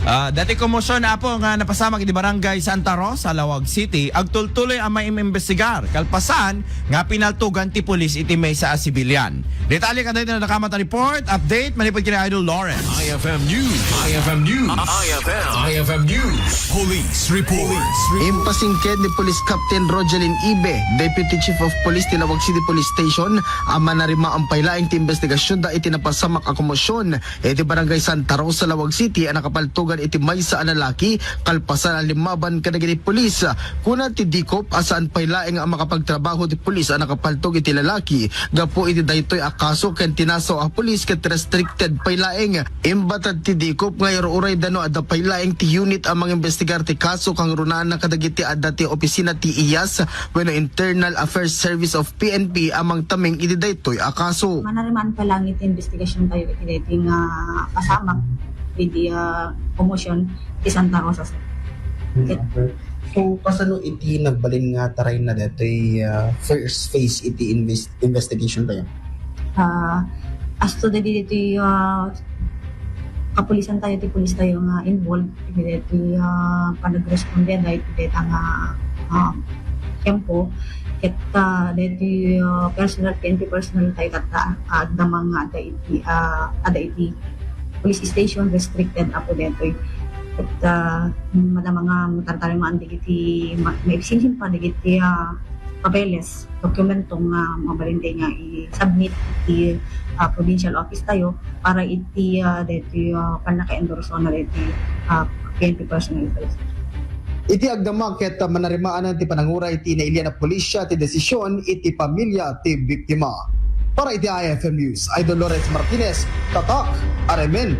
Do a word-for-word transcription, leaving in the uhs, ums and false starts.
Ah, dati komosyon, Apo, nga napasamak iti Barangay Santa Rosa, Laoag City, agtultuloy a maimbestigar kalpasan nga pinaltugan ti pulis iti maysa a sibilian. Detalye kadaytoy nga nadakamat a report, update, manipud ken Idol Lawrence. I F M News. I F M News. I F M. I F M News. Police report. Impasingked ni Police Captain Rogelin Ibe, Deputy Chief of Police ti Laoag City Police Station, a manarimaan pay laeng ti imbestigasyonda iti napasamak a komosyon iti Barangay Santa Rosa, Laoag City a nakapaltugan iti maysa a lalaki kalpasan a limmaban kadagiti pulis. Kuna ti DCOP a saan pay laeng a makapagtrabaho ti pulis a nakapaltog iti lalaki gapu iti daytoy a kaso ken tinasaw a pulis ket restricted pay laeng. Imbatat ti DCOP nga ir-urayda no adda pay laeng ti unit a mangimbestigar ti kaso kangrunaanna kadagiti adda ti opisina ti IAS wenno Internal Affairs Service of P N P a mangtameng iti daytoy a kaso. Manarimaan pa lang iti investigasyon tayo iti daytoy nga pasamak iti, ah, komosyon ti Santa Rosa, sir. Hmm, okay. So, kasano iti nagbalin nga tarayna daytoy, ah, first phase iti inves-, investigation tayo? Ah, as to the daytoy, ah, kapulisan tayo, ti pulis tayo nga involved iti daytoy, ah, panagresponde daytoy dayta nga, ah, tiempo. Ket, ah, daytoy, ah, personal, P N P personnel tayo ket, ah, agdama nga adda iti, ah, adda iti police station, restricted, Apo, daytoy. Ket, ah, madama nga matartarimaan dagiti ma-, maibsinsin pa dagiti, ah, papeles, dokumento nga mabalin tayo nga i-submit iti, ah, provincial office tayo para iti, ah, daytoy, ah, pannaka-endorso na daytoy, ah, P N P personnel. Iti agdama ket, ah, manarimaan ti pananguray ti nailian a pulisya ti desisyon iti pamilya ti biktima. Para iti I F M News, Idol Lawrence Martinez, Tatak, Aremen.